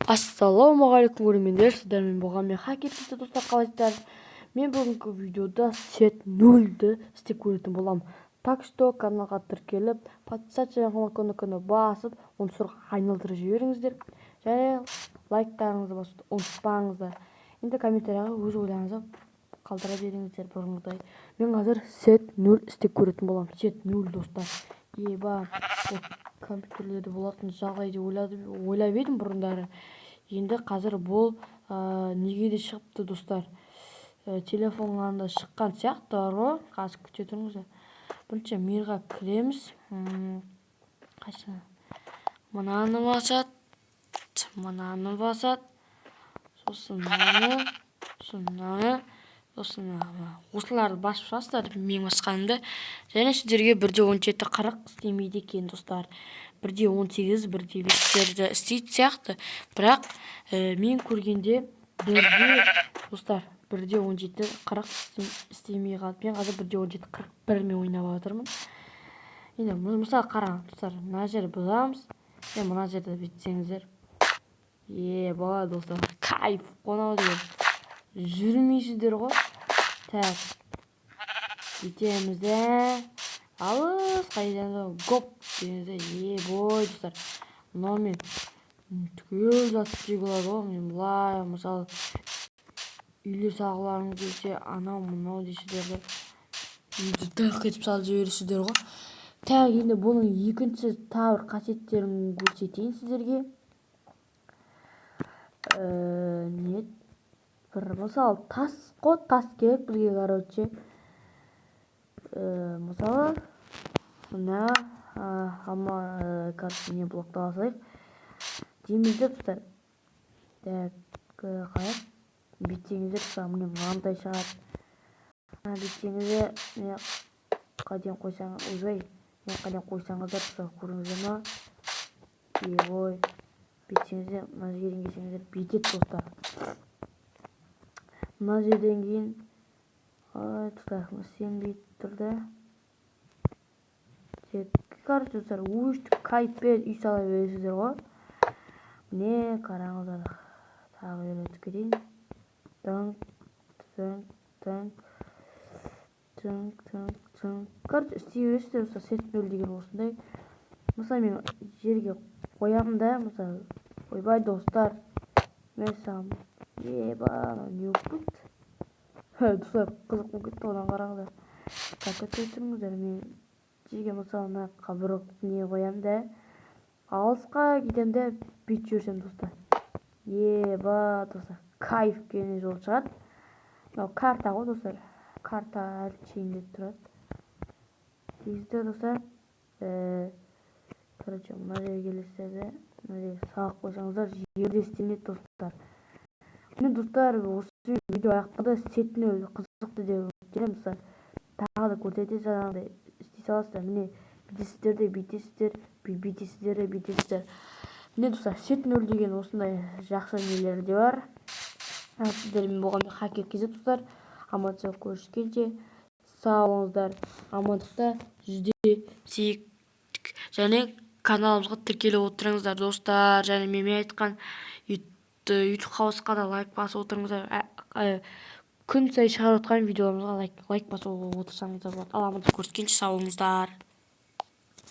Ассалаумағалейкум, көрермендер! Сіздермен болған мен, Хакер. Достар, қалайсыздар? Мен бүгінгі видеода сет нөлді істеп көретін боламын. Так что каналға тіркеліп, подписаться кнопканы басып, оны сұрға айналдырып жіберіңіздер және лайктарыңызды басуды ұмытпаңыздар. Енді комментарияға өз ойларыңызды қалдыра беріңіздер. Бұрынғыдай, мен қазір сет нөл істеп көретін боламын. Сет нөл, достар, еба, ол компьютерлерде болатын жағдай деп ойлап едім бұрындары. Енді қазір бұл неге де шығыпты, достар, телефонға да шыққан сияқты бар ғой. Қазір, күте тұрыңыздар, бірінші мирға кіреміз. Қайсы? Мынаны басады, мынаны басады, сосын мынаны, сосын мынаны, сосын осыларды басып шығасыздар мен басқанымды. Және сіздерге 1.17.40 істемейді екен, достар. 1.18, 1.5-терді істейтін сияқты, бірақ мен көргенде бірде, достар, 1.17.40 істемей қалды. Мен қазір 1.17.41-мен ойнап жатырмын. Енді, мысалы, қараңыз, достар, мына жерді бұзамыз. Е, мына жерді бүйтсеңіздер, е, болады, достар, кайф қой деген, жүрмейсіздер ғой. Так, бүйтеміз де, алыс қайдан гоп дегенде, е бой, достар, мынаумен түгел зат істеуге болады ғой. Мен былай, мысалы, үйлер салғыларыңыз келсе, анау мынау дейсіздер де, үйді тық етіп салып жібересіздер ғой. Так, енді бұның екінші тағы бір қасиеттерін көрсетейін сіздерге. Не, бір мысалы, тас қой, тас керек бізге. Короче, мысалы, мына алма, короче, не, блокты ала салайық дейміз де, достар. Так, қарап бүйтсеңіздер, мысалы, міне, мынандай шығады. Бүйтсеңіздер, міне, қайдан қойсаң, ойбай, мына қайдан қойсаңыздар, достар, көрдіңіздер ма? Ой, бүйтсеңіздер, мына жерден келсеңіздер, бүйтеді, достар. Мына жерден кейін, ай, достар, сенбей тұр да. Короче, достар, өстіп кайфпен үй сала бересіздер ғой. Міне, қараңыздар, тағы үйретіп кетейін. Тыңк, тыңк, тыңк, тыңк, тыңк, тыңк. Короче, істей бересіздер, достар. Сет нөл деген осындай. Мысалы, мен жерге қоямын да, мысалы, ойбай, достар, мен еба, не болып кетті, достар? Қызық болып кетті одан. Қараңыздар, так, күте тұрыңыздар. Мен жерге, мысалы, мына жаққа бір не қоямын да, алысқа кетемін да, бүйтіп жіберсем, достар, еба, достар, кайф деген жол шығады. Мынау карта ғой, достар, карта әлі шейін тұрады дейсіздер, достар. Короче, мына жерге келесіздер де, мына жерге салып қойсаңыздар, жерде істелінеді, достар. Міне, достар, осы видео аяқталды. Сет нөл қызықты деп үміттенемін, достар. Тағы да көрсетеді, жаңағыдай істей саласыздар. Міне, бүйтесіздер де, бүйтесіздер, бүйтесіздер де, бүйтесіздер. Міне, достар, сет нөл деген осындай жақсы нелері де бар. Сіздермен болған мен, Хакер KZ, достар. Аман сау көріскенше, сау болыңыздар, амандықта жүздесейік және каналымызға тіркеліп отырыңыздар, достар. Және мен айтқан Ютуб хаусқа да лайк басып отырыңыздар. Күн сайын шығарып жатқан видеоларымызға лайк басып отырсаңыздар болады. Ал амандық көріскенше, сау болыңыздар.